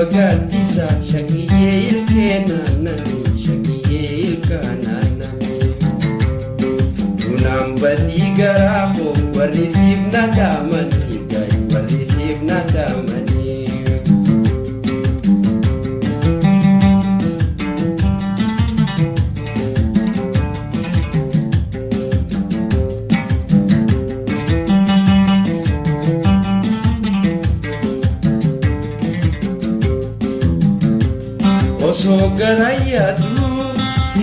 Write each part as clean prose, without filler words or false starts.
Gaaddisa shakiyyee ilkee naannanii shakiyyee ilkaa naannanii. Fuudhuunaan badii garaa koo warri siif na dhaamanii warri siif na dhaamanii. Osoo gara yaaduu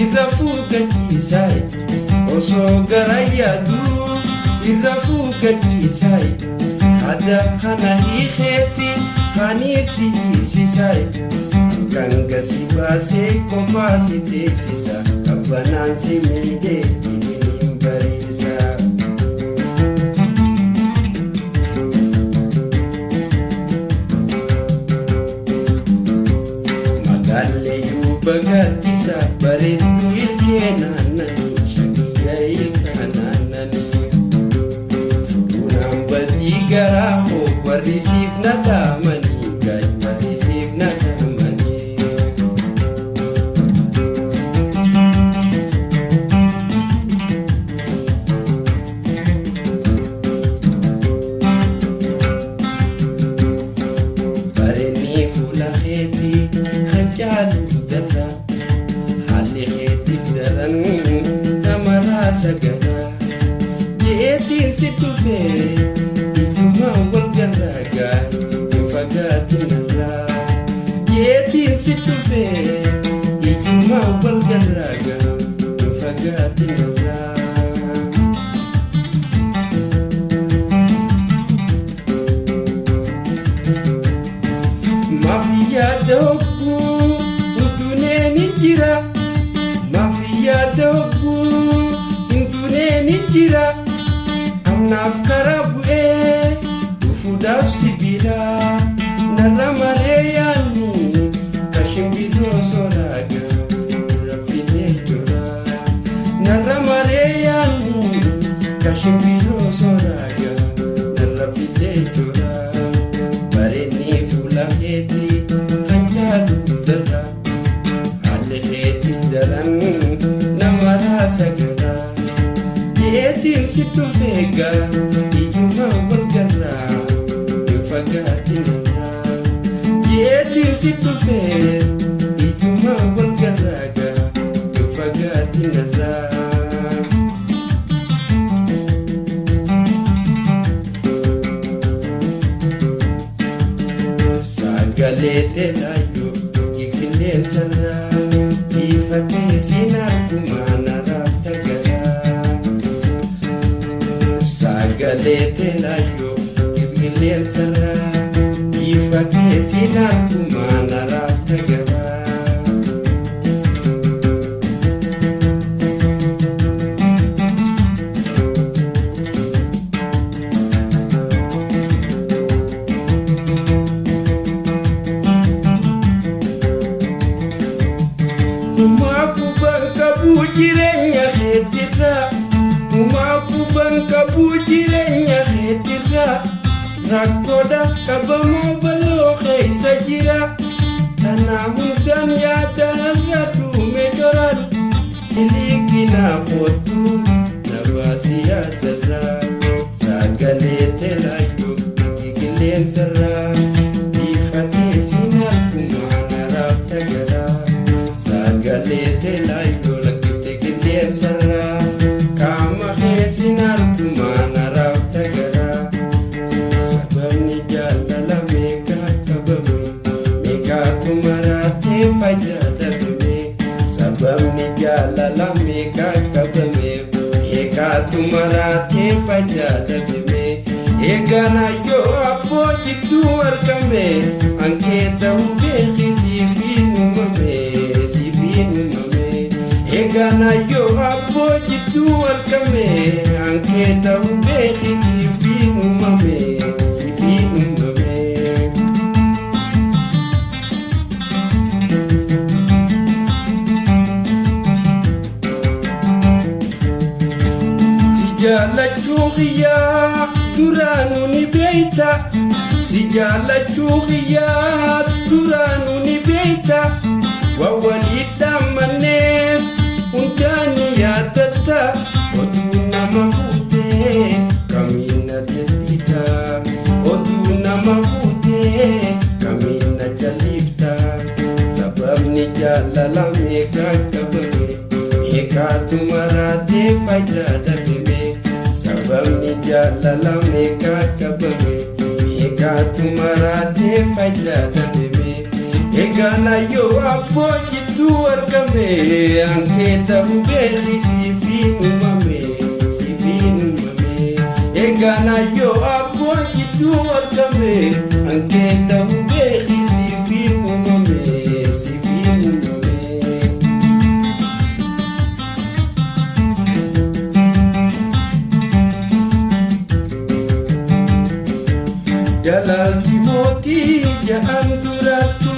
irra fuugachiisaa, osoo gara yaaduu irra fuugachiisaa, hada kana hiikeetti kaniisi hiisisaa, halkan gasi baasee kophaa si teessisa, qabbanaan si miidhee idiliin bariisa. Magaalli yuuba gaaddisa bareedduu ilkee naannanii shakiyya ilkaa naannanii. Fuudhuunaan badii garaa koo warri siif na dhaamanii warri siif na dhaamanii. Bareenni fuula keetii kan caalu darra, haalli keetis daran nama raasa garaa. Jeetiin si dhufee ijumaan wal garraagaa hin fagaatin irraa. Jeetiin si dhufee ijumaan wal garraagaa hin fagaatin irraa. Maafiyaa dogguu hundunee ni jira. Maafiyaa dogguu hundunee ni jira. Amnaaf karaa bu'ee dhufuudhaaf sibiila. Narra malee yaadni kashimbirroo soraaga raffitee jira. Narra malee yaadni kashimbirroo soraaga raffitee jira. Bareenni fuula keetii kan caalu darra, haalli keetis daran nama raasa garaa. Jeetiin si dhufeega ijumaan wal garraa hin fagaatin irraa. Jeetiin si dhufee ijumaan wal garraaga hin fagaatin irraa. Sagalee teelaayyoo qilleensarraa ifatee siin argumaa naraaf tagaraa. Sagalee teelaayyoo qilleensarraa ifatee siin argumaa naraaf tagaraa. Uumaa gubbaan qabuu jireenya keetirraa, uumaa gubbaan qabuu jireenya keetirraa, rakkoodha qabamoo bal'oo keessa jira. Tana hundaan yaadaarra dhume joraan iliqinaa kootu na baasii yaadarraa. Sagalee teelaayyoo qilleensarraa ifatee siin argumaa naraaf tagaraa. Sagalee teelaayyoo lakkifte qilleensarraa qaama keessin argumaa naraaf tagaraa. Sababni jaalala meeqaa qabame, meeqaatu maraatee fayyaa dhabame. Sababni jaalala meeqaa qabame, meeqaatu maraatee fayyaa dhabame. Eeganaayyoo abboo jidduu argame, hankee ta'uu beeki siifiin uumame, siifiin uumame. Eeganaayyoo abboo jidduu argame, hankee ta'uu beeki siifiin uumame, siifiin uumame. Si jaallachuu kiyyaa duraanuu ni beekta. beeyta, si jaallachuu kiyyaas duraanuu ni beeyta. Waan walii dhaammannees hundaa ni yaadatta. Oduu nama fuutee kamiin na deebita? Oduu nama fuutee kamiin na jalifta? Sababni jaalala meeqa qabame, meeqaatu maraatee faayidaa dhabame? Sababni jaalala meeqa qabame, meeqaatu maraatee faayidaa dhabame? Egaan ayyoo abboo jidduu argame, ankee ta'uu beekni siifiin uumame, siifiin uumame. Egaan ayyoo abboo jidduu argame, ankee ta'uu beekni siifiin uumame, siifiin uumame. Jalaalti mootii ja'an durattu,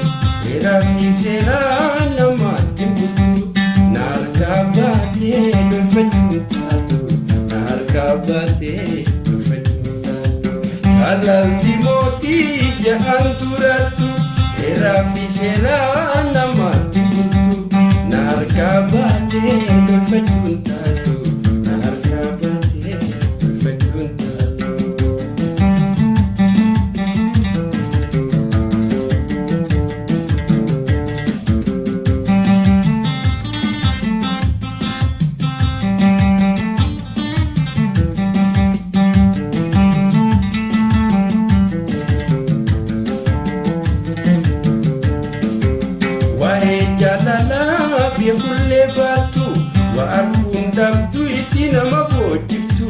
heeraa fi seeraa namaatti bultu. Naarkaa baatee lolfachuun taatu, naarkaa baatee lolfachuun taatu. Jaalalti mootii ja'an durattu, heeraa fi seeraa namaatti bultu. Naarkaa baatee lolfachuun taatu, naarkaa baatee lolfachuun taatu. Waa'ee jaalalaa beekullee baattu, waa arguun dhabdu isi nama boojjiftu.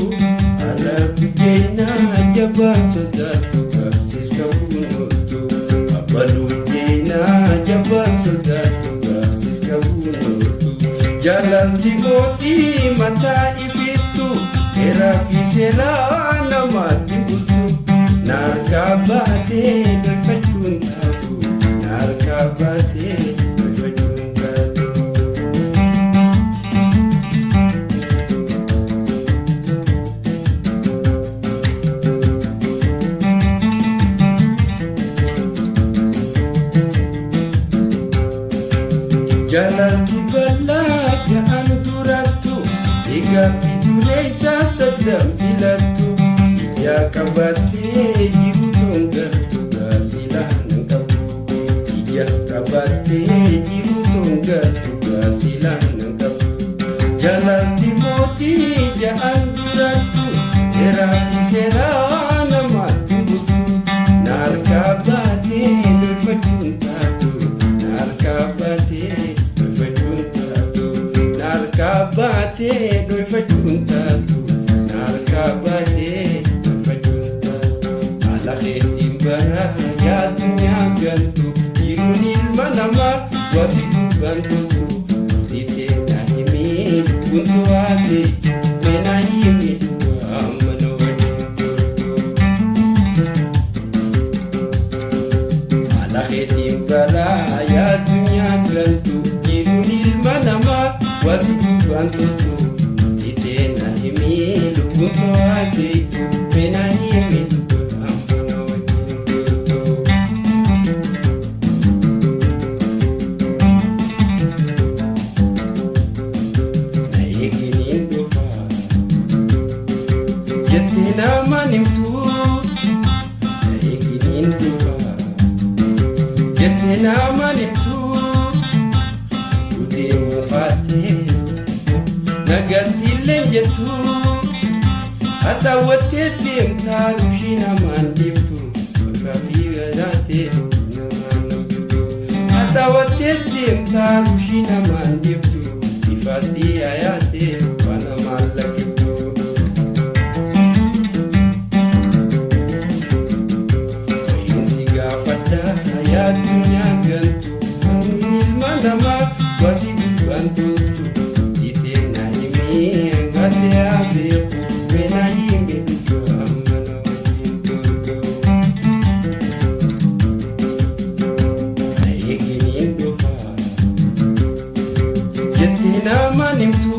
Ala biddeenaa jabaan sodaattu, gaafsis qabuun ooltu. Abbaluu jeenaa jabaan sodaattu, gaafsis qabuun ooltu. Jaalalti mootii mataa ifittu, heeraa fi seeraa namaatti bultu. Naarkaa baatee lolfachuun taatu, naarkaa baatee lolfachuun taatu. Jaalalti bal'aa ja'an durattu, egaa fi dureessa saddam filattu. Ija qabattee jiru tongattu, gaasilaan hin qabu. Ija qabattee jiru tongattu, gaasilaan hin qabu. Jaalalti mootii ja'an durattu, heeraa fi seeraa namaatti bultu. Naarkaa baatee lolfachuun taatu, naarkaa baatee lolfachuun taatu, naarkaa baatee lolfachuun taatu, naarkaa baatee lolfachuun taatu. Haala keetiin bara yaadunyaa gantu, jiruun ilma namaa wasi duubaan toltu. Murtiitee na himii lubbuun to'aa beektu, mee na himi dhugaa mana waliin turtu. Haala keetiin bara yaadunyaa gantu, jiruun ilma namaa wasi duubaan toltu. Murtiitee na himii lubbuun to'aa beektu, mee na himi dhugaa mana waliin turtu. Na eeginiin dhufa jettee namaan himtu, na eeginiin dhufa jettee namaan himtu. Deemuu faattee nagatti illee jettu, haxaawwattee deemtaa rushii namaan deemtu, bakka fi gadaatee namaan hambiftu. Haxaawwattee deemtaa rushii namaan deemtu, ifaatti ayaatee waan namaan lakkiftu. Wayiinsi gaafadhaa yaadunyaa gantu, ilma namaa wasi duubaan toltu. Itee na himii hangaatee haa beeku, mee na himi dhugaa mana wajjin turtu. Na eeginiin dhufa jettee namaan himtu.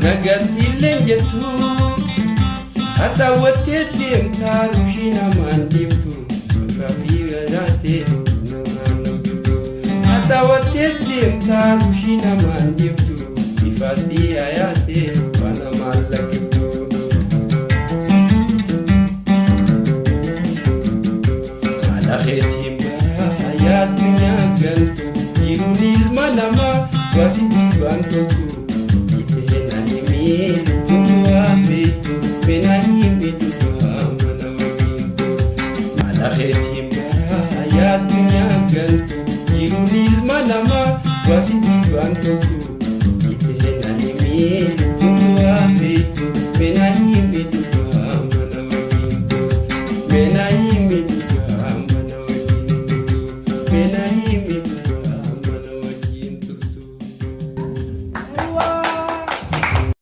Nagatti illee jettu haxaawwattee deemtaa rushii namaan deemtu bakka fi galaatee namaan namtu haxaawwattee deemtaa rushii namaan deemtu ifaatti ayaatee waan namaan lakkiftu. Haala keetiin baraa yaa addunyaa galtu jiruun ilma namaa waasitti waan toltu itee na himii lubbuun waa beektu mena himi dhugaa mana waliintu. Haala keetiin baraa yaa addunyaa galtu jiruun ilma namaa waasitti waan toltu.